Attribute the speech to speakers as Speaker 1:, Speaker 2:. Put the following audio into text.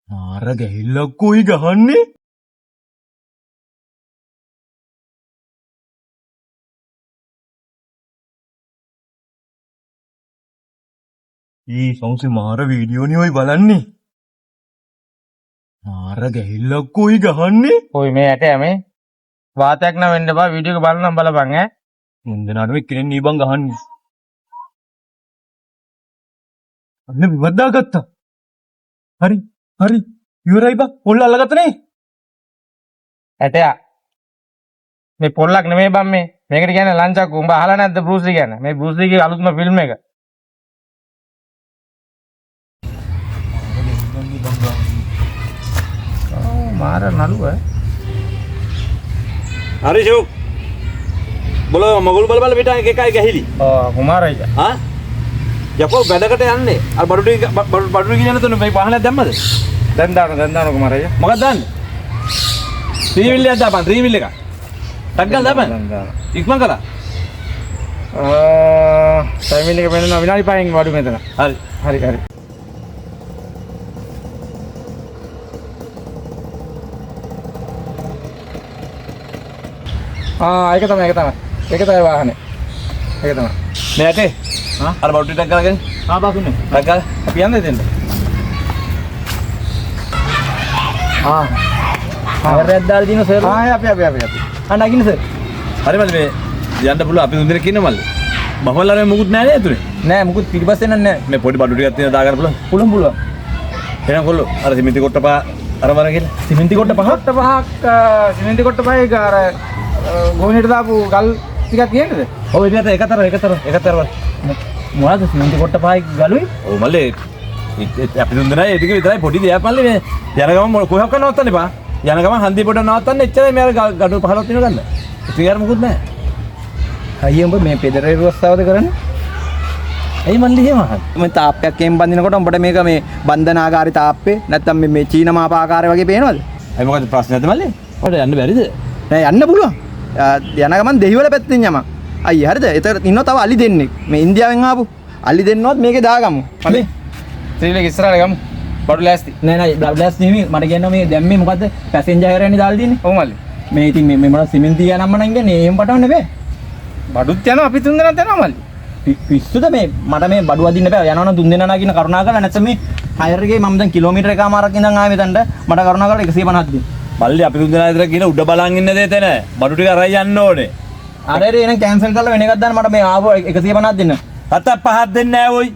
Speaker 1: මාර ගැහිල්ලක් කොයි ගහන්නේ? ඊ සංසි මාර වීඩියෝ නේ ඔයි බලන්නේ. මාර ගැහිල්ලක් කොයි ගහන්නේ?
Speaker 2: ඔයි මේ ඇටය මේ වාතයක් නම් වෙන්න එපා වීඩියෝ එක බලනම් බලපන් ඈ.
Speaker 1: තුන් දෙනාටම එක්කෙනෙක් නේ බං ගහන්නේ. අන්න විවත් දාගත්තා. හරි හරි ඉවරයි බං පොල්ල අල්ලගත්ත නේ.
Speaker 2: ඇටයා මේ පොල්ලක් නෙමෙයි බං මේ. මේකට කියන්නේ ලංචක්කු. උඹ අහලා නැද්ද බෲස් ලී ගැන? මේ බෲස් ලීගේ අලුත්ම ෆිල්ම් එක. ඔව් මාර නළුව ඈ.
Speaker 3: හරි ෂෝක්. බොල මගුල් බල බල පිටා එක එකයි ගැහිලි.
Speaker 2: ඔව් කුමාර අයියා.
Speaker 3: ආ? යකෝ වැඩකට යන්නේ. අර බඩු ටික බඩු ටික යන තුන මේ වාහනයක් දැම්මද?
Speaker 2: දැන් දාන්න දැන් දාන්න කුමාර අයියා.
Speaker 3: මොකක්ද දාන්නේ? ත්‍රිවිල් එකක් දාපන් ත්‍රිවිල් එකක්. ටක් ගාලා දාපන්.
Speaker 2: දැන් දාන්න.
Speaker 3: ඉක්මන් කරා.
Speaker 2: ටයිමින් එක පෙන්නනවා විනාඩි 5න් වඩු මෙතන.
Speaker 3: හරි.
Speaker 2: හරි හරි. ආ ඒක තමයි ඒක තමයි. ඒක තමයි වාහනේ. ඒක තමයි.
Speaker 3: මේ ඇටේ.
Speaker 2: ආ?
Speaker 3: අර බඩු ටික ටක් ගාලා ගන්න.
Speaker 2: ආ බාසුනේ.
Speaker 3: ටක් ගාලා.
Speaker 2: අපි යන්නේ දෙන්න.
Speaker 4: ආ හයරයක් දාලා දින සර්.
Speaker 2: ආ අපි අපි අපි අපි.
Speaker 4: ආ නගින්න සර්.
Speaker 3: හරි මල්ලි මේ යන්න පුළුවන් අපි තුන් දෙනෙක් ඉන්න මල්ලි. බහවල් අර මේ මුකුත් නෑ නේද තුනේ?
Speaker 4: නෑ මුකුත් පිටිපස්සේ නෑ නෑ.
Speaker 3: මේ පොඩි බඩු ටිකක් තියෙනවා දාගන්න පුළුවන්.
Speaker 4: පුළුවන් පුළුවන්.
Speaker 3: එහෙනම් කොල්ලෝ අර සිමෙන්ති කොට්ට පහ අර වරන් කියලා.
Speaker 4: සිමෙන්ති කොට්ට පහක්
Speaker 2: කොට්ට පහක් සිමෙන්ති කොට්ට පහේ අර ගෝණියට දාපු ගල් ටිකක් තියෙන්නද?
Speaker 3: ඔව් ඒක එකතර එකතර එකතර වරන්.
Speaker 4: මොනවද සිමෙන්ති කොට්ට පහයි ගලුයි?
Speaker 3: ඔව් මල්ලි අපි තුන් දෙනා ඒ ටික විතරයි පොඩි දෙයක් මල්ලි මේ යන ගමන් කොහොක් නවත්තන්න එපා. යන ගමන් හන්දිය පොඩ නවත්තන්න එච්චරයි මේ අර ගඩොල් 15ක් තියෙනවා ගන්න. ඉතින් අර මුකුත් නෑ.
Speaker 4: අයියේ උඹ මේ පෙදරේ රස්සාවද කරන්නේ? ඇයි මල්ලි එහෙම අහන්නේ?
Speaker 5: මේ තාප්පයක් එහෙම බඳිනකොට උඹට මේක මේ බන්ධනාකාරී තාප්පේ නැත්තම් මේ චීන මාපාකාරය වගේ පේනවද?
Speaker 3: ඇයි මොකද ප්‍රශ්නයක්ද මල්ලි? ඔයාලට යන්න බැරිද?
Speaker 5: නෑ යන්න පුළුවන්. යන ගමන් දෙහිවල පැත්තෙන් යමන්. අයියේ හරිද? එතන ඉන්නවා තව අලි දෙන්නෙක්. මේ ඉන්දියාවෙන් ආපු අලි දෙන්නවත් මේකේ දාගමු.
Speaker 2: හරි. ත්‍රිවිල් එක ඉස්සරහට ගමු. බඩු ලෑස්ති.
Speaker 4: නෑ නෑ බ්ලඩ් ලෑස් නෙමෙයි මට කියනවා මේ දැන් මේ මොකද්ද පැසෙන්ජර් හයරයනේ දාලා තියෙන්නේ.
Speaker 2: ඔව් මල්ලි.
Speaker 4: මේ ඉතින් මේ මොනවද සිමෙන්ති යනම්ම නම් කියන්නේ එහෙම පටවන්න බෑ.
Speaker 2: බඩුත් යනවා අපි තුන් දෙනාත් යනවා මල්ලි.
Speaker 4: පිස්සුද මේ මට මේ බඩු අදින්න බෑ. යනවා නම් තුන් දෙනා නාගින්න කරුණා කරලා නැත්නම් මේ හයර් එකේ මම දැන් කිලෝමීටර් එකමාරක් ඉඳන් ආවේ මෙතනට මට කරුණා කරලා 150ක් දෙන්න.
Speaker 3: මල්ලි අපි තුන් දෙනා විතර කියන උඩ බලන් ඉන්න දේ තැන බඩු ටික අරන් යන්න ඕනේ.
Speaker 4: අර අර එහෙනම් කැන්සල් කරලා වෙන එකක් දාන්න මට මේ ආපහු 150ක් දෙන්න.
Speaker 3: හත පහක් දෙන්නේ නෑ ඔයි.